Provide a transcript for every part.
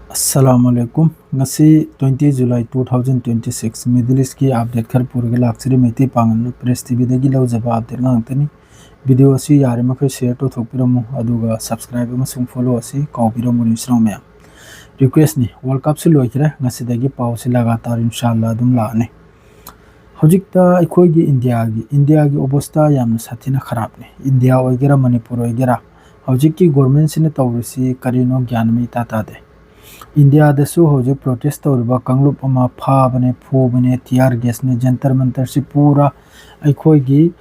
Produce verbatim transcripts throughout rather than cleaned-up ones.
ꯑꯁꯂꯥꯃꯨ ꯑꯂꯥꯏꯀꯨꯝ꯫ ꯉꯁꯤ twenty July two thousand twenty six, Middle Eastꯀꯤ update ꯈꯔ ꯄꯨꯔꯒ ꯂꯥꯛꯆꯔꯤ꯫ ꯃꯩꯇꯩ ꯄꯥꯉꯜꯅ Press TVꯗꯒꯤ ꯂꯧꯖꯕ update ꯉꯥꯛꯇꯅꯤ꯫ Video ꯑꯁꯤ ꯌꯥꯔꯤꯃꯈꯩ share ꯇꯧꯊꯣꯛꯄꯤꯔꯝꯃꯨ, ꯑꯗꯨꯒ subscribe ꯑꯃꯁꯨꯡ follow ꯑꯁꯤ ꯀꯥꯎꯕꯤꯔꯝꯒꯅꯨ ꯏꯆꯤꯟ ꯏꯅꯥꯎ ꯃꯌꯥꯝ꯫ Requestꯅꯤ, World Cupꯁꯨ ꯂꯣꯏꯈ꯭ꯔꯦ, ꯉꯁꯤꯗꯒꯤ ꯄꯥꯎꯁꯤ ꯂꯒꯥꯇꯥꯔ ꯏꯟꯁꯥꯜꯂꯥ ꯑꯗꯨꯝ ꯂꯥꯛꯑꯅꯤ꯫ ꯍꯧꯖꯤꯛꯇ ꯑꯩꯈꯣꯏꯒꯤ ꯏꯟꯗꯤꯌꯥꯒꯤ, ꯏꯟꯗꯤꯌꯥꯒꯤ ꯑꯣꯕꯁꯇꯥ ꯌꯥꯝꯅ ꯁꯥꯊꯤꯅ ꯈꯔꯥꯞꯅꯤ꯫ ꯏꯟꯗꯤꯌꯥ ꯑꯣꯏꯒꯦꯔꯥ, ꯃꯅꯤꯄꯨꯔ ꯑꯣꯏꯒꯦꯔꯥ, ꯍꯧꯖꯤꯛꯀꯤ ꯒꯣꯔꯃꯦꯟꯁꯤꯅ ꯇꯧꯔꯤꯁꯤ ꯀꯔꯤꯅꯣ ꯒ꯭ꯌꯥꯟ ꯑꯃ ꯏꯇꯥ ꯇꯥꯗꯦ꯫ ꯏꯟꯗꯤꯌꯥꯗꯁꯨ ꯍꯧꯖꯤꯛ protest ꯇꯧꯔꯤꯕ ꯀꯥꯡꯂꯨꯞ ꯑꯃ ꯐꯥꯕꯅꯦ, ꯐꯨꯕꯅꯦ, tear gasꯅꯦ, ꯖꯟꯇꯔ ꯃꯟꯇꯔꯁꯤ ꯄꯨꯔꯥ ꯑꯩꯈꯣꯏꯒꯤ,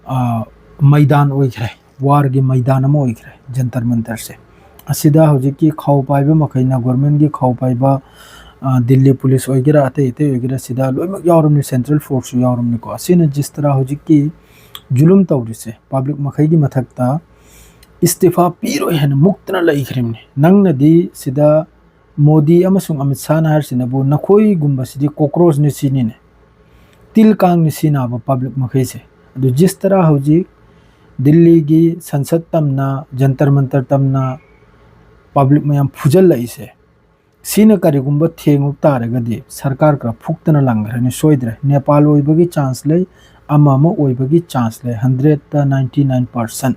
ꯑ, ꯃꯩꯗꯥꯟ ꯑꯣꯏꯈ꯭ꯔꯦ, warꯒꯤ ꯃꯩꯗꯥꯟ ꯑꯃ ꯑꯣꯏꯈ꯭ꯔꯦ ꯖꯟꯇꯔ ꯃꯟꯇꯔꯁꯦ꯫ ꯑꯁꯤꯗ ꯍꯧꯖꯤꯛꯀꯤ ꯈꯥꯎ ꯄꯥꯏꯕ ꯃꯈꯩꯅ, ꯒꯣꯔꯃꯦꯟꯒꯤ ꯈꯥꯎ ꯄꯥꯏꯕ, ꯑ, ꯗꯤꯜꯂꯤ ꯄꯨꯂꯤꯁ ꯑꯣꯏꯒꯦꯔꯥ, ꯑꯇꯩ ꯑꯇꯩ ꯑꯣꯏꯒꯦꯔꯥ, ꯁꯤꯗ ꯂꯣꯏꯅꯃꯛ ꯌꯥꯎꯔꯝꯅꯤ, central forceꯁꯨ ꯌꯥꯎꯔꯝꯅꯤꯀꯣ꯫ ꯑꯁꯤꯅ ꯖꯤꯁ ꯇꯔꯥ ꯍꯧꯖꯤꯛꯀꯤ ꯖꯨꯂꯨꯝ ꯇꯧꯔꯤꯁꯦ, public ꯃꯈꯩꯒꯤ ꯃꯊꯛꯇ ꯏꯁꯇꯤꯐꯥ ꯄꯤꯔꯣꯏ ꯍꯥꯏꯅ ꯃꯨꯛꯇꯅ ꯂꯩꯈ꯭ꯔꯤꯕꯅꯤ꯫ ꯅꯪꯅꯗꯤ ꯁꯤꯗ ꯃꯣꯗꯤ ꯑꯃꯁꯨꯡ ꯑꯃꯤꯠ ꯁꯥꯍꯅ ꯍꯥꯏꯔꯤꯁꯤꯅꯕꯨ ꯅꯈꯣꯏꯒꯨꯝꯕꯁꯤꯗꯤ cockroachꯅꯤ ꯁꯤꯅꯤꯅꯦ, ꯇꯤꯜ ꯀꯥꯡꯅꯤ ꯁꯤ ꯅꯥꯕ public ꯃꯈꯩꯁꯦ꯫ ꯑꯗꯨ ꯖꯤꯁ ꯇꯔꯥ ꯍꯧꯖꯤꯛ ꯗꯤꯜꯂꯤꯒꯤ ꯁꯟꯁꯠ ꯇꯝꯅ, ꯖꯟꯇꯔ ꯃꯟꯇꯔ ꯇꯝꯅ public ꯃꯌꯥꯝ ꯐꯨꯖꯜꯂꯛꯏꯁꯦ, ꯁꯤꯅ ꯀꯔꯤꯒꯨꯝꯕ ꯊꯦꯡꯉꯨ ꯇꯥꯔꯒꯗꯤ ꯁꯔꯀꯥꯔ ꯈꯔ ꯐꯨꯛꯇꯅ ꯂꯪꯈ꯭ꯔꯅꯤ ꯁꯣꯏꯗ꯭ꯔꯦ꯫ ꯅꯦꯄꯥꯜ ꯑꯣꯏꯕꯒꯤ chance ꯂꯩ, ꯑꯃ ꯑꯃ ꯑꯣꯏꯕꯒꯤ chance ꯂꯩ, hundredꯇ ninety nine percent꯫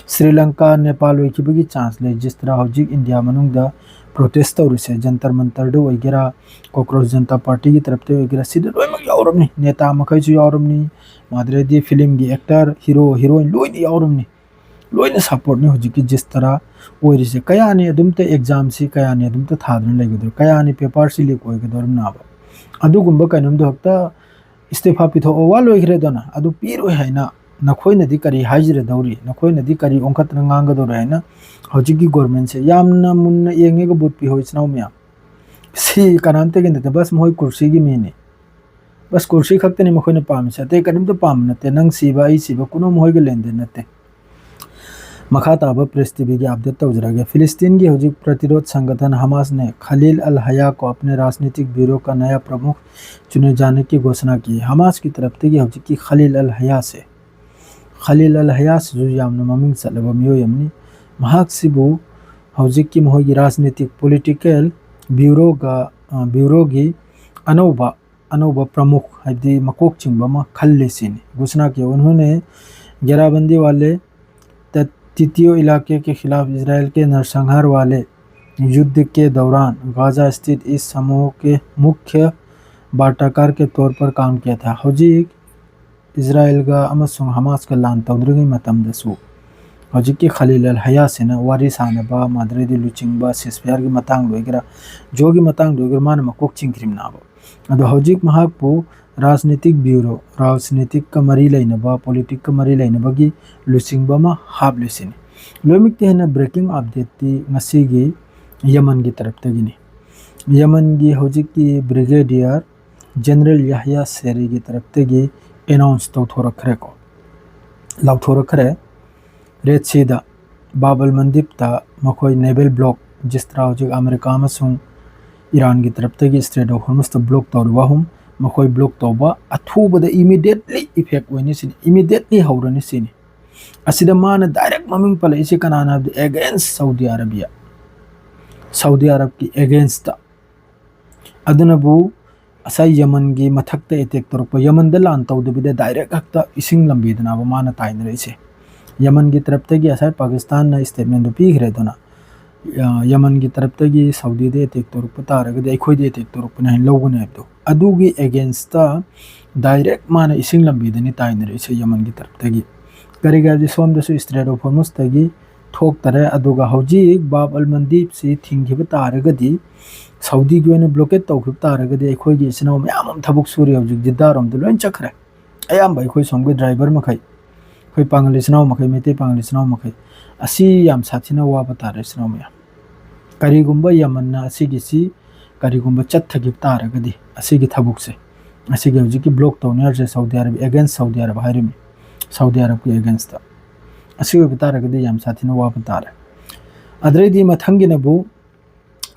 Shri Lanka, Nepal ꯑꯣꯏꯈꯤꯕꯒꯤ chance ꯂꯩ꯫ ꯖꯤꯁ ꯇꯔꯥ ꯍꯧꯖꯤꯛ ꯏꯟꯗꯤꯌꯥ ꯃꯅꯨꯡꯗ protest ꯇꯧꯔꯤꯁꯦ, ꯖꯟꯇꯔ ꯃꯟꯇꯔꯗ ꯑꯣꯏꯒꯦꯔꯥ, ꯀꯣꯀ꯭ꯔꯣꯁ ꯖꯟꯇꯥ ꯄꯥꯔꯇꯤꯒꯤ ꯇꯔꯞꯇ ꯑꯣꯏꯒꯦꯔꯥ, ꯁꯤꯗ ꯂꯣꯏꯅꯃꯛ ꯌꯥꯎꯔꯝꯅꯤ꯫ ꯅꯦꯇꯥ ꯃꯈꯩꯁꯨ ꯌꯥꯎꯔꯝꯅꯤ, ꯃꯥꯗ꯭ꯔꯦꯗꯤ ꯐꯤꯂꯝꯒꯤ actor, hero, heroine ꯂꯣꯏꯅ ꯌꯥꯎꯔꯝꯅꯤ꯫ ꯂꯣꯏꯅ supportꯅꯤ ꯍꯧꯖꯤꯛꯀꯤ ꯖꯤꯁ ꯇꯔꯥ ꯑꯣꯏꯔꯤꯁꯦ꯫ ꯀꯌꯥꯅꯤ ꯑꯗꯨꯝꯇ examꯁꯤ, ꯀꯌꯥꯅꯤ ꯑꯗꯨꯝꯇ ꯊꯥꯗꯨꯅ ꯂꯩꯒꯗꯣꯏ? ꯀꯌꯥꯅꯤ paperꯁꯤ leak ꯑꯣꯏꯒꯗꯧꯔꯤꯕꯅꯣꯕ? ꯑꯗꯨꯒꯨꯝꯕ ꯀꯩꯅꯣꯝꯗꯣ ꯍꯦꯛꯇ ꯏꯁꯇꯤꯐꯥ ꯄꯤꯊꯣꯛꯑꯣ, ꯋꯥ ꯂꯣꯏꯈ꯭ꯔꯦꯗꯅ꯫ ꯑꯗꯨ ꯄꯤꯔꯣꯏ ꯍꯥꯏꯅ ꯅꯈꯣꯏꯅꯗꯤ ꯀꯔꯤ ꯍꯥꯏꯖꯔꯗꯧꯔꯤ? ꯅꯈꯣꯏꯅꯗꯤ ꯀꯔꯤ ꯑꯣꯟꯈꯠꯇꯅ ꯉꯥꯡꯒꯗꯧꯔꯤ ꯍꯥꯏꯅ ꯍꯧꯖꯤꯛꯀꯤ ꯒꯣꯔꯃꯦꯟꯁꯦ ꯌꯥꯝꯅ ꯃꯨꯟꯅ ꯌꯦꯡꯉꯒ vote ꯄꯤꯍꯧ, ꯏꯆꯤꯟ ꯏꯅꯥꯎ ꯃꯌꯥꯝ꯫ ꯁꯤ ꯀꯅꯥꯝꯇꯒꯤ ꯅꯠꯇꯦ, ꯕꯁ ꯃꯈꯣꯏ ꯀꯨꯔꯁꯤꯒꯤ ꯃꯤꯅꯤ꯫ ꯕꯁ ꯀꯨꯔꯁꯤ ꯈꯛꯇꯅꯤ ꯃꯈꯣꯏꯅ ꯄꯥꯝꯃꯤꯁꯦ, ꯑꯇꯩ ꯀꯔꯤꯝꯇ ꯄꯥꯝꯕ ꯅꯠꯇꯦ꯫ ꯅꯪ ꯁꯤꯕ, ꯑꯩ ꯁꯤꯕ, ꯀꯨꯅꯣ ꯃꯈꯣꯏꯒ ꯂꯦꯟꯗꯦꯟ ꯅꯠꯇꯦ꯫ ꯃꯈꯥ ꯇꯥꯕ Press TVꯒꯤ update ꯇꯧꯖꯔꯒꯦ꯫ ꯐꯤꯂꯤꯁꯇꯤꯟꯒꯤ ꯍꯧꯖꯤꯛ ꯄ꯭ꯔꯇꯤꯔꯣꯙ ꯁꯪꯒꯊꯟ ꯍꯃꯥꯁꯅꯦ ꯈꯂꯤꯜ ꯑꯜ ꯍꯌꯥ ꯀꯣ ꯑꯞꯅꯦ ꯔꯥꯖꯅꯤꯇꯤꯛ ꯕ꯭ꯌꯨꯔꯣ ꯀꯥ ꯅꯌꯥ ꯄ꯭ꯔꯃꯨꯈ ꯆꯨꯅꯦ ꯖꯥꯅꯦ ꯀꯤ ꯘꯣꯁꯅꯥ ꯀꯤ꯫ ꯍꯃꯥꯁꯀꯤ ꯇꯔꯞꯇꯒꯤ ꯍꯧꯖꯤꯛꯀꯤ ꯈꯂꯤꯜ ꯑꯜ ꯍꯌꯥꯁꯦ, ꯈꯂꯤꯜ ꯑꯜ ꯍꯌꯥꯁꯤꯁꯨ ꯌꯥꯝꯅ ꯃꯃꯤꯡ ꯆꯠꯂꯕ ꯃꯤꯑꯣꯏ ꯑꯃꯅꯤ꯫ ꯃꯍꯥꯛꯁꯤꯕꯨ ꯍꯧꯖꯤꯛꯀꯤ ꯃꯈꯣꯏꯒꯤ ꯔꯥꯖꯅꯤꯇꯤꯛ ꯄꯣꯂꯤꯇꯤꯀꯦꯜ ꯕ꯭ꯌꯨꯔꯣꯒ, ꯑ, ꯕ꯭ꯌꯨꯔꯣꯒꯤ ꯑꯅꯧꯕ, ꯑꯅꯧꯕ ꯄ꯭ꯔꯃꯨꯈ, ꯍꯥꯏꯕꯗꯤ ꯃꯀꯣꯛ ꯆꯤꯡꯕ ꯑꯃ ꯈꯜꯂꯤ ꯁꯤꯅꯤ꯫ ꯘꯣꯁꯅꯥ ꯀꯤꯌꯥ ꯎꯟꯍꯣꯅꯦ ꯒꯦꯔꯥꯕꯟꯗꯤ ꯋꯥꯂꯦ, ꯇ-, ꯇꯤꯇꯤꯌꯣ ꯏꯂꯥꯀꯦ ꯀꯦ ꯈꯤꯂꯥꯐ ꯏꯖꯔꯥꯏꯜ ꯀꯦ ꯅꯔꯁꯪꯍꯥꯔ ꯋꯥꯂꯦ ꯌꯨꯗ ꯀꯦ ꯗꯧꯔꯥꯟ ꯒꯥꯖꯥ ꯁ꯭ꯇꯤꯠ ꯏꯁ ꯁꯃꯨꯍ ꯀꯦ ꯃꯨꯈ꯭ꯌ ꯕꯥꯔꯇꯥꯀꯥꯔ ꯀꯦ ꯇꯧꯔ ꯄꯔ ꯀꯥꯝ ꯀꯤꯌꯥ ꯊꯥ꯫ ꯍꯧꯖꯤꯛ ꯏꯖꯔꯥꯏꯜꯒ ꯑꯃꯁꯨꯡ ꯍꯃꯥꯁꯀ ꯂꯥꯟ ꯇꯧꯗ꯭ꯔꯤꯉꯩ ꯃꯇꯝꯗꯁꯨ ꯍꯧꯖꯤꯛꯀꯤ ꯈꯂꯤꯜ ꯑꯜ ꯍꯌꯥꯁꯤꯅ ꯋꯥꯔꯤ ꯁꯥꯟꯅꯕ, ꯃꯗꯨꯗꯩꯗꯤ ꯂꯨꯆꯤꯡꯕ, ꯁꯤꯁꯐꯤꯌꯥꯔꯒꯤ ꯃꯇꯥꯡꯗ ꯑꯣꯏꯒꯦꯔꯥ, ꯖꯣꯒꯤ ꯃꯇꯥꯡꯗ ꯑꯣꯏꯒꯦꯔꯥ, ꯃꯥꯅ ꯃꯀꯣꯛ ꯆꯤꯡꯈ꯭ꯔꯤꯕꯅꯦꯕ꯫ ꯑꯗꯣ ꯍꯧꯖꯤꯛ ꯃꯍꯥꯛꯄꯨ ꯔꯥꯖꯅꯤꯇꯤꯛ ꯕ꯭ꯌꯨꯔꯣ, ꯔꯥꯖꯅꯤꯇꯤꯛꯀ ꯃꯔꯤ ꯂꯩꯅꯕ, ꯄꯣꯂꯤꯇꯤꯛꯀ ꯃꯔꯤ ꯂꯩꯅꯕꯒꯤ ꯂꯨꯆꯤꯡꯕ ꯑꯃ ꯍꯥꯞꯂꯤꯁꯤꯅꯤ꯫ ꯂꯣꯏꯅꯃꯛꯇꯤ ꯍꯦꯟꯅ ꯕ꯭ꯔꯦꯀꯤꯡ ꯑꯞꯗꯦꯠꯇꯤ ꯉꯁꯤꯒꯤ ꯌꯃꯟꯒꯤ ꯇꯔꯞꯇꯒꯤꯅꯤ꯫ ꯌꯃꯟꯒꯤ ꯍꯧꯖꯤꯛꯀꯤ ꯕ꯭ꯔꯤꯒꯦꯗꯤꯌꯔ ꯖꯦꯅꯔꯦꯜ ꯌꯥꯍꯌꯥ ꯁꯦꯔꯤꯒꯤ ꯇꯔꯞꯇꯒꯤ ꯑꯦꯅꯥꯎꯟꯁ ꯇꯧꯊꯣꯔꯛꯈ꯭ꯔꯦꯀꯣ, ꯂꯥꯎꯊꯣꯔꯛꯈ꯭ꯔꯦ꯫ ꯔꯦꯗ ꯁꯤꯗ ꯕꯥꯕ ꯑꯜ ꯃꯟꯗꯤꯞꯇ ꯃꯈꯣꯏ ꯅꯦꯚꯦꯜ ꯕ꯭ꯂꯣꯛ, ꯖꯤꯁꯇ꯭ꯔꯥ ꯍꯧꯖꯤꯛ ꯑꯃꯦꯔꯤꯀꯥ ꯑꯃꯁꯨꯡ ꯏꯔꯥꯟꯒꯤ ꯇꯔꯞꯇꯒꯤ ꯁ꯭ꯇ꯭ꯔꯦꯠ ꯑꯣꯐ ꯍꯣꯔꯃꯨꯁꯇ ꯕ꯭ꯂꯣꯛ ꯇꯧꯔꯤꯕ ꯑꯍꯨꯝ, ꯃꯈꯣꯏ ꯕ꯭ꯂꯣꯛ ꯇꯧꯕ ꯑꯊꯨꯕꯗ ꯏꯃꯤꯗꯤꯌꯦꯠꯂꯤ ꯏꯐꯦꯛ ꯑꯣꯏꯅꯤ ꯁꯤꯅꯤ, ꯏꯃꯤꯗꯤꯌꯦꯠꯂꯤ ꯍꯧꯔꯅꯤ ꯁꯤꯅꯤ꯫ ꯑꯁꯤꯗ ꯃꯥꯅ ꯗꯥꯏꯔꯦꯛ ꯃꯃꯤꯡ ꯄꯜꯂꯛꯏꯁꯤ ꯀꯅꯥꯅ ꯍꯥꯏꯕꯗꯤ ꯑꯦꯒꯦꯟꯁ ꯁꯥꯎꯗꯤ ꯑꯔꯥꯕꯤꯌꯥ, ꯁꯥꯎꯗꯤ ꯑꯔꯕꯀꯤ ꯑꯦꯒꯦꯟꯁꯇ꯫ ꯑꯗꯨꯅꯕꯨ ꯉꯁꯥꯏ ꯌꯃꯟꯒꯤ ꯃꯊꯛꯇ ꯑꯦꯇꯦꯛ ꯇꯧꯔꯛꯄ, ꯌꯃꯟꯗ ꯂꯥꯟ ꯇꯧꯗꯕꯤꯗ ꯗꯥꯏꯔꯦꯛ ꯍꯦꯛꯇ ꯏꯁꯤꯡ ꯂꯝꯕꯤꯗꯅꯕ ꯃꯥꯅ ꯇꯥꯏꯅꯔꯛꯏꯁꯦ꯫ ꯌꯃꯟꯒꯤ ꯇꯔꯞꯇꯒꯤ ꯉꯁꯥꯏ ꯄꯥꯀꯤꯁꯇꯥꯟꯅ ꯁ꯭ꯇꯦꯠꯃꯦꯟꯗꯨ ꯄꯤꯈ꯭ꯔꯦ꯫ ꯑꯗꯨꯅ, ꯑ, ꯌꯃꯟꯒꯤ ꯇꯔꯞꯇꯒꯤ ꯁꯥꯎꯗꯤꯗ ꯑꯦꯇꯦꯛ ꯇꯧꯔꯛꯄ ꯇꯥꯔꯒꯗꯤ ꯑꯩꯈꯣꯏꯗ ꯑꯦꯇꯦꯛ ꯇꯧꯔꯛꯄꯅꯦ ꯍꯥꯏꯅ ꯂꯧꯒꯅꯤ ꯍꯥꯏꯕꯗꯣ, ꯑꯗꯨꯒꯤ ꯑꯦꯒꯦꯟꯁꯇ ꯗꯥꯏꯔꯦꯛ ꯃꯥꯅ ꯏꯁꯤꯡ ꯂꯝꯕꯤꯗꯅꯤ ꯇꯥꯏꯅꯔꯛꯏꯁꯦ ꯌꯃꯟꯒꯤ ꯇꯔꯞꯇꯒꯤ꯫ ꯀꯔꯤꯒꯤ ꯍꯥꯏꯕꯗꯤ ꯁꯣꯝꯗꯁꯨ ꯁ꯭ꯇ꯭ꯔꯦꯠ ꯑꯣꯐ ꯍꯣꯔꯃꯨꯁꯇꯒꯤ ꯊꯣꯛꯇꯔꯦ꯫ ꯑꯗꯨꯒ ꯍꯧꯖꯤꯛ ꯕꯥꯕ ꯑꯜ ꯃꯟꯗꯤꯞꯁꯤ ꯊꯤꯡꯈꯤꯕ ꯇꯥꯔꯒꯗꯤ, ꯁꯥꯎꯗꯤꯒꯤ ꯑꯣꯏꯅ ꯕ꯭ꯂꯣꯀꯦꯠ ꯇꯧꯈꯤꯕ ꯇꯥꯔꯒꯗꯤ, ꯑꯩꯈꯣꯏꯒꯤ ꯏꯆꯤꯟ ꯏꯅꯥꯎ ꯃꯌꯥꯝ ꯑꯃ ꯊꯕꯛ ꯁꯨꯔꯤ ꯍꯧꯖꯤꯛ ꯖꯤꯗꯥꯔꯣꯝꯗ ꯂꯣꯏ ꯆꯠꯈ꯭ꯔꯦ꯫ ꯑꯌꯥꯝꯕ ꯑꯩꯈꯣꯏ ꯁꯣꯝꯒꯤ ꯗ꯭ꯔꯥꯏꯚꯔ ꯃꯈꯩ, ꯑꯩꯈꯣꯏ ꯄꯥꯡꯒꯜ ꯏꯆꯤꯟ ꯏꯅꯥꯎ ꯃꯈꯩ, ꯃꯩꯇꯩ ꯄꯥꯡꯒꯜ ꯏꯆꯤꯟ ꯏꯅꯥꯎ ꯃꯈꯩ, ꯑꯁꯤ ꯌꯥꯝ ꯁꯥꯊꯤꯅ ꯋꯥꯕ ꯇꯥꯔꯦ ꯏꯆꯤꯟ ꯏꯅꯥꯎ ꯃꯌꯥꯝ꯫ ꯀꯔꯤꯒꯨꯝꯕ ꯌꯃꯟꯅ ꯑꯁꯤꯒꯤꯁꯤ ꯀꯔꯤꯒꯨꯝꯕ ꯆꯠꯊꯈꯤꯕ ꯇꯥꯔꯒꯗꯤ, ꯑꯁꯤꯒꯤ ꯊꯕꯛꯁꯦ, ꯑꯁꯤꯒꯤ ꯍꯧꯖꯤꯛꯀꯤ ꯕ꯭ꯂꯣꯛ ꯇꯧꯅꯤ ꯍꯥꯏꯔꯤꯁꯦ Saudi Arab, against Saudi Arab ꯍꯥꯏꯔꯤꯕꯅꯤ, ꯁꯥꯎꯗꯤ ꯑꯔꯕꯀꯤ ꯑꯦꯒꯦꯟꯁꯇ꯫ ꯑꯁꯤ ꯑꯣꯏꯕ ꯇꯥꯔꯒꯗꯤ ꯌꯥꯝ ꯁꯥꯊꯤꯅ ꯋꯥꯕ ꯇꯥꯔꯦ꯫ ꯑꯗꯩꯗꯤ ꯃꯊꯪꯒꯤꯅꯕꯨ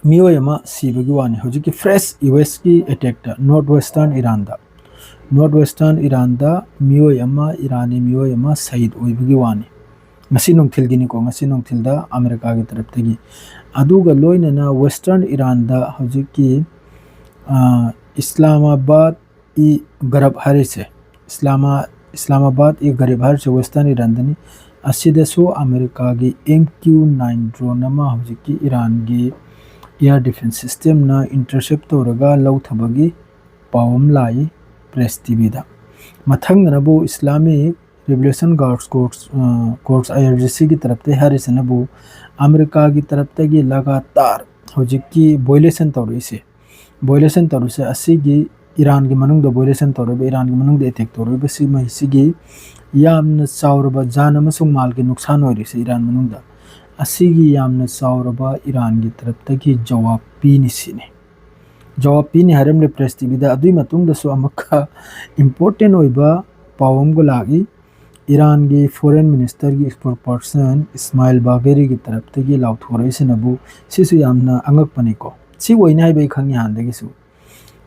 ꯃꯤꯑꯣꯏ ꯑꯃ ꯁꯤꯕꯒꯤ ꯋꯥꯅꯤ꯫ ꯍꯧꯖꯤꯛꯀꯤ ꯐ꯭ꯔꯦꯁ ꯌꯨ ꯑꯦꯁꯀꯤ ꯑꯦꯇꯦꯛꯇ ꯅꯣꯔꯠ ꯋꯦꯁꯇꯔꯟ ꯏꯔꯥꯟꯗ, ꯅꯣꯔꯠ ꯋꯦꯁꯇꯔꯟ ꯏꯔꯥꯟꯗ ꯃꯤꯑꯣꯏ ꯑꯃ, ꯏꯔꯥꯅꯤ ꯃꯤꯑꯣꯏ ꯑꯃ ꯁꯍꯤꯗ ꯑꯣꯏꯕꯒꯤ ꯋꯥꯅꯤ꯫ ꯉꯁꯤ ꯅꯨꯡꯊꯤꯜꯒꯤꯅꯤꯀꯣ, ꯉꯁꯤ ꯅꯨꯡꯊꯤꯜꯗ ꯑꯃꯦꯔꯤꯀꯥꯒꯤ ꯇꯔꯞꯇꯒꯤ꯫ ꯑꯗꯨꯒ ꯂꯣꯏꯅꯅ Western Iranꯗ ꯍꯧꯖꯤꯛꯀꯤ, ꯑ, Islamabad ꯏ ꯒꯔꯕ ꯍꯥꯏꯔꯤꯁꯦ, ꯏꯁꯂꯥꯃꯥ-, Islamabad ꯏ ꯒꯔꯕ ꯍꯥꯏꯔꯤꯁꯦ Western Iranꯗꯅꯤ꯫ ꯑꯁꯤꯗꯁꯨ ꯑꯃꯦꯔꯤꯀꯥꯒꯤ M Q nine drone ꯑꯃ ꯍꯧꯖꯤꯛꯀꯤ ꯏꯔꯥꯟꯒꯤ air defense systemꯅ intercept ꯇꯧꯔꯒ ꯂꯧꯊꯕꯒꯤ ꯄꯥꯎ ꯑꯃ ꯂꯥꯛꯏ Press TVꯗ꯫ ꯃꯊꯪꯗꯅꯕꯨ Islamic Revolution Guards Corps, ꯑ, Corps, IRGCꯒꯤ ꯇꯔꯞꯇꯒꯤ ꯍꯥꯏꯔꯤꯁꯤꯅꯕꯨ ꯑꯃꯦꯔꯤꯀꯥꯒꯤ ꯇꯔꯞꯇꯒꯤ ꯂꯒꯥꯇꯥꯔ ꯍꯧꯖꯤꯛꯀꯤ violation ꯇꯧꯔꯛꯏꯁꯦ, violation ꯇꯧꯔꯤꯁꯦ ꯑꯁꯤꯒꯤ ꯏꯔꯥꯟꯒꯤ ꯃꯅꯨꯡꯗ violation ꯇꯧꯔꯤꯕ, ꯏꯔꯥꯟꯒꯤ ꯃꯅꯨꯡꯗ attack ꯇꯧꯔꯤꯕꯁꯤꯃꯩꯁꯤꯒꯤ ꯌꯥꯝꯅ ꯆꯥꯎꯔꯕ ꯖꯥꯟ ꯑꯃꯁꯨꯡ ꯃꯥꯜꯒꯤ ꯅꯨꯛꯁꯥꯟ ꯑꯣꯏꯔꯤꯁꯦ ꯏꯔꯥꯟ ꯃꯅꯨꯡꯗ꯫ ꯑꯁꯤꯒꯤ ꯌꯥꯝꯅ ꯆꯥꯎꯔꯕ ꯏꯔꯥꯟꯒꯤ ꯇꯔꯞꯇꯒꯤ ꯖꯋꯥꯕ ꯄꯤꯅꯤ ꯁꯤꯅꯤ꯫ ꯖꯋꯥꯕ ꯄꯤꯅꯤ ꯍꯥꯏꯔꯝꯂꯦ Press TVꯗ꯫ ꯑꯗꯨꯒꯤ ꯃꯇꯨꯡꯗꯁꯨ ꯑꯃꯨꯛꯀ important ꯑꯣꯏꯕ ꯄꯥꯎ ꯑꯃꯒ ꯂꯥꯛꯏ꯫ ꯏꯔꯥꯟꯒꯤ Foreign Ministerꯒꯤ spokesperson ꯏꯁꯃꯥꯏꯜ ꯕꯥꯒꯦꯔꯤꯒꯤ ꯇꯔꯞꯇꯒꯤ ꯂꯥꯎꯊꯣꯔꯛꯏꯁꯤꯅꯕꯨ ꯁꯤꯁꯨ ꯌꯥꯝꯅ ꯑꯉꯛꯄꯅꯤꯀꯣ꯫ ꯁꯤ ꯑꯣꯏꯅꯤ ꯍꯥꯏꯕ ꯑꯩ ꯈꯪꯉꯤ ꯍꯥꯟꯅꯗꯒꯤꯁꯨ꯫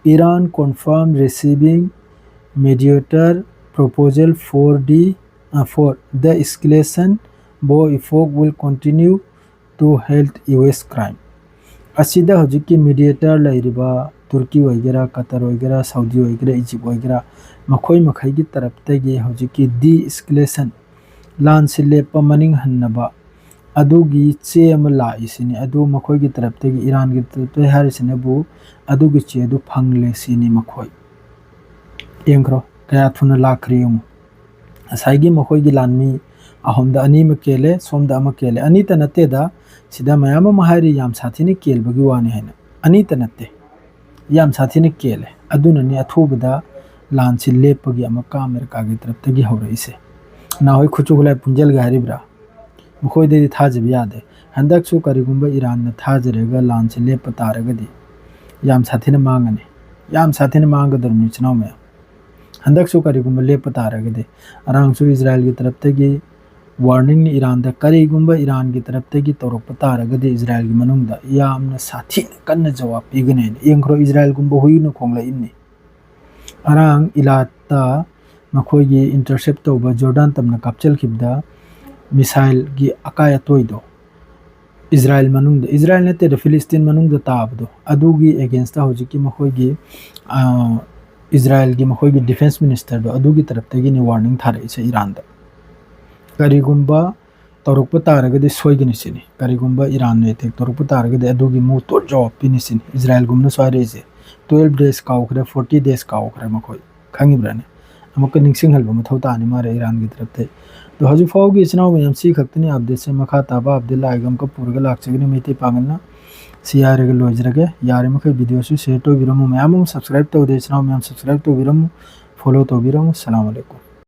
Iran confirm receiving mediator proposal for the, uh, for the escalation, though effort will continue to halt U S crime꯫ ꯑꯁꯤꯗ ꯍꯧꯖꯤꯛꯀꯤ mediator ꯂꯩꯔꯤꯕ ꯇꯨꯔꯀꯤ ꯑꯣꯏꯒꯦꯔꯥ, ꯀꯇꯔ ꯑꯣꯏꯒꯦꯔꯥ, ꯁꯥꯎꯗꯤ ꯑꯣꯏꯒꯦꯔꯥ, ꯏꯖꯤꯞ ꯑꯣꯏꯒꯦꯔꯥ, ꯃꯈꯣꯏ ꯃꯈꯩꯒꯤ ꯇꯔꯞꯇꯒꯤ ꯍꯧꯖꯤꯛꯀꯤ de-escalation, ꯂꯥꯟꯁꯤ ꯂꯦꯞꯄ ꯃꯅꯤꯡ ꯍꯟꯅꯕ ꯑꯗꯨꯒꯤ ꯆꯦ ꯑꯃ ꯂꯥꯛꯏꯁꯤꯅꯤ꯫ ꯑꯗꯨ ꯃꯈꯣꯏꯒꯤ ꯇꯔꯞꯇꯒꯤ, ꯏꯔꯥꯟꯒꯤ ꯇꯔꯞꯇꯒꯤ ꯍꯥꯏꯔꯤꯁꯤꯅꯕꯨ ꯑꯗꯨꯒꯤ ꯆꯦ ꯑꯗꯨ ꯐꯪꯂꯦ ꯁꯤꯅꯤ ꯃꯈꯣꯏ꯫ ꯌꯦꯡꯈ꯭ꯔꯣ, ꯀꯌꯥ ꯊꯨꯅ ꯂꯥꯛꯈ꯭ꯔꯦ ꯌꯦꯡꯉꯨ꯫ ꯉꯁꯥꯏꯒꯤ ꯃꯈꯣꯏꯒꯤ ꯂꯥꯟꯃꯤ ꯑꯍꯨꯝꯗ ꯑꯅꯤ ꯑꯃ ꯀꯦꯜꯂꯦ, ꯁꯣꯝꯗ ꯑꯃ ꯀꯦꯜꯂꯦ꯫ ꯑꯅꯤꯇ ꯅꯠꯇꯦꯗ, ꯁꯤꯗ ꯃꯌꯥꯝ ꯑꯃ ꯍꯥꯏꯔꯤ, ꯌꯥꯝ ꯁꯥꯊꯤꯅ ꯀꯦꯜꯕꯒꯤ ꯋꯥꯅꯤ ꯍꯥꯏꯅ꯫ ꯑꯅꯤꯇ ꯅꯠꯇꯦ, ꯌꯥꯝ ꯁꯥꯊꯤꯅ ꯀꯦꯜꯂꯦ꯫ ꯑꯗꯨꯅꯅꯤ ꯑꯊꯨꯕꯗ ꯂꯥꯟꯁꯤ ꯂꯦꯞꯄꯒꯤ ꯑꯃꯨꯛꯀ ꯑꯃꯦꯔꯤꯀꯥꯒꯤ ꯇꯔꯞꯇꯒꯤ ꯍꯧꯔꯛꯏꯁꯦ꯫ ꯅꯍꯥꯟꯋꯥꯏ ꯈꯨꯠꯁꯨ ꯈꯨꯠꯂꯥꯏ ꯄꯨꯟꯖꯜꯒꯦ ꯍꯥꯏꯔꯤꯕ꯭ꯔꯥ? ꯃꯈꯣꯏꯗꯗꯤ ꯊꯥꯖꯕ ꯌꯥꯗꯦ꯫ ꯍꯟꯗꯛꯁꯨ ꯀꯔꯤꯒꯨꯝꯕ ꯏꯔꯥꯟꯅ ꯊꯥꯖꯔꯒ ꯂꯥꯟꯁꯤ ꯂꯦꯞꯄ ꯇꯥꯔꯒꯗꯤ ꯌꯥꯝ ꯁꯥꯊꯤꯅ ꯃꯥꯡꯒꯅꯤ꯫ ꯌꯥꯝ ꯁꯥꯊꯤꯅ ꯃꯥꯡꯒꯗꯧꯔꯕꯅꯤ, ꯏꯆꯤꯟ ꯏꯅꯥꯎ ꯃꯌꯥꯝ꯫ ꯍꯟꯗꯛꯁꯨ ꯀꯔꯤꯒꯨꯝꯕ ꯂꯦꯞꯄ ꯇꯥꯔꯒꯗꯤ, ꯑꯔꯥꯡꯁꯨ ꯏꯖꯔꯥꯏꯜꯒꯤ ꯇꯔꯞꯇꯒꯤ warningꯅꯤ ꯏꯔꯥꯟꯗ꯫ ꯀꯔꯤꯒꯨꯝꯕ ꯏꯔꯥꯟꯒꯤ ꯇꯔꯞꯇꯒꯤ ꯇꯧꯔꯛꯄ ꯇꯥꯔꯒꯗꯤ ꯏꯖꯔꯥꯏꯜꯒꯤ ꯃꯅꯨꯡꯗ ꯌꯥꯝꯅ ꯁꯥꯊꯤꯅ ꯀꯟꯅ ꯖꯋꯥꯕ ꯄꯤꯒꯅꯤ ꯍꯥꯏꯅ꯫ ꯌꯦꯡꯈ꯭ꯔꯣ, ꯏꯖꯔꯥꯏꯜꯒꯨꯝꯕ ꯍꯨꯏꯅ ꯈꯣꯡꯂꯛꯏꯕꯅꯤ꯫ ꯑꯔꯥꯡ ꯏꯂꯥꯠꯇ ꯃꯈꯣꯏꯒꯤ intercept ꯇꯧꯕ ꯖꯣꯔꯗꯥꯟ ꯇꯝꯅ ꯀꯥꯞꯆꯤꯜꯈꯤꯕꯗ ꯃꯤꯁꯥꯏꯜꯒꯤ ꯑꯀꯥꯏ ꯑꯇꯣꯏꯗꯣ ꯏꯖꯔꯥꯏꯜ ꯃꯅꯨꯡꯗ, ꯏꯖꯔꯥꯏꯜ ꯅꯠꯇꯦꯗ, ꯐꯤꯂꯤꯁꯇꯤꯟ ꯃꯅꯨꯡꯗ ꯇꯥꯕꯗꯣ, ꯑꯗꯨꯒꯤ ꯑꯦꯒꯦꯟꯁꯇ ꯍꯧꯖꯤꯛꯀꯤ ꯃꯈꯣꯏꯒꯤ, ꯑ, ꯏꯖꯔꯥꯏꯜꯒꯤ ꯃꯈꯣꯏꯒꯤ ꯗꯤꯐꯦꯟꯁ ꯃꯤꯅꯤꯁꯇꯔꯗꯣ, ꯑꯗꯨꯒꯤ ꯇꯔꯞꯇꯒꯤꯅꯤ ꯋꯥꯔꯅꯤꯡ ꯊꯥꯔꯛꯏꯁꯦ ꯏꯔꯥꯟꯗ꯫ ꯀꯔꯤꯒꯨꯝꯕ ꯇꯧꯔꯛꯄ ꯇꯥꯔꯒꯗꯤ ꯁꯣꯏꯒꯅꯤ ꯁꯤꯅꯤ꯫ ꯀꯔꯤꯒꯨꯝꯕ ꯏꯔꯥꯟꯅ ꯑꯦꯇꯦꯛ ꯇꯧꯔꯛꯄ ꯇꯥꯔꯒꯗꯤ ꯑꯗꯨꯒꯤ ꯃꯨ ꯇꯣꯠ ꯖꯋꯥꯕ ꯄꯤꯅꯤ ꯁꯤꯅꯤ ꯏꯖꯔꯥꯏꯜꯒꯨꯝꯕꯅꯁꯨ ꯍꯥꯏꯔꯛꯏꯁꯦ꯫ Twelve days ꯀꯥꯎꯈ꯭ꯔꯦ, forty days ꯀꯥꯎꯈ꯭ꯔꯦ ꯃꯈꯣꯏ, ꯈꯪꯉꯤꯕ꯭ꯔꯥꯅꯦ? ꯑꯃꯨꯛꯀ ꯅꯤꯡꯁꯤꯡꯍꯟꯕ ꯃꯊꯧ ꯇꯥꯅꯤ ꯃꯥꯔꯦ ꯏꯔꯥꯟꯒꯤ ꯇꯔꯞꯇꯩ꯫ ꯑꯗꯣ ꯍꯧꯖꯤꯛ ꯐꯥꯎꯒꯤ ꯏꯆꯤꯟ ꯏꯅꯥꯎ ꯃꯌꯥꯝ ꯁꯤ ꯈꯛꯇꯅꯤ ꯑꯞꯗꯦꯠꯁꯦ꯫ ꯃꯈꯥ ꯇꯥꯕ ꯑꯞꯗꯦꯠ ꯂꯥꯛꯑꯒ ꯑꯃꯨꯛꯀ ꯄꯨꯔꯒ ꯂꯥꯛꯆꯒꯅꯤ ꯃꯩꯇꯩ ꯄꯥꯡꯒꯜꯅ꯫ ꯁꯤ ꯍꯥꯏꯔꯒ ꯂꯣꯏꯖꯔꯒꯦ꯫ ꯌꯥꯔꯤꯃꯈꯩ ꯚꯤꯗꯤꯑꯣꯁꯨ ꯁꯤꯌꯔ ꯇꯧꯕꯤꯔꯝꯃꯨ꯫ ꯃꯌꯥꯝ ꯑꯃ ꯁꯕꯁꯀ꯭ꯔꯥꯏꯕ ꯇꯧꯗꯦ ꯏꯆꯤꯟ ꯏꯅꯥꯎ ꯃꯌꯥꯝ, ꯁꯕꯁꯀ꯭ꯔꯥꯏꯕ ꯇꯧꯕꯤꯔꯝꯃꯨ, ꯐꯣꯂꯣ ꯇꯧꯕꯤꯔꯝꯃꯨ꯫ ꯁꯂꯥꯝ ꯑꯂꯩꯀꯨꯝ꯫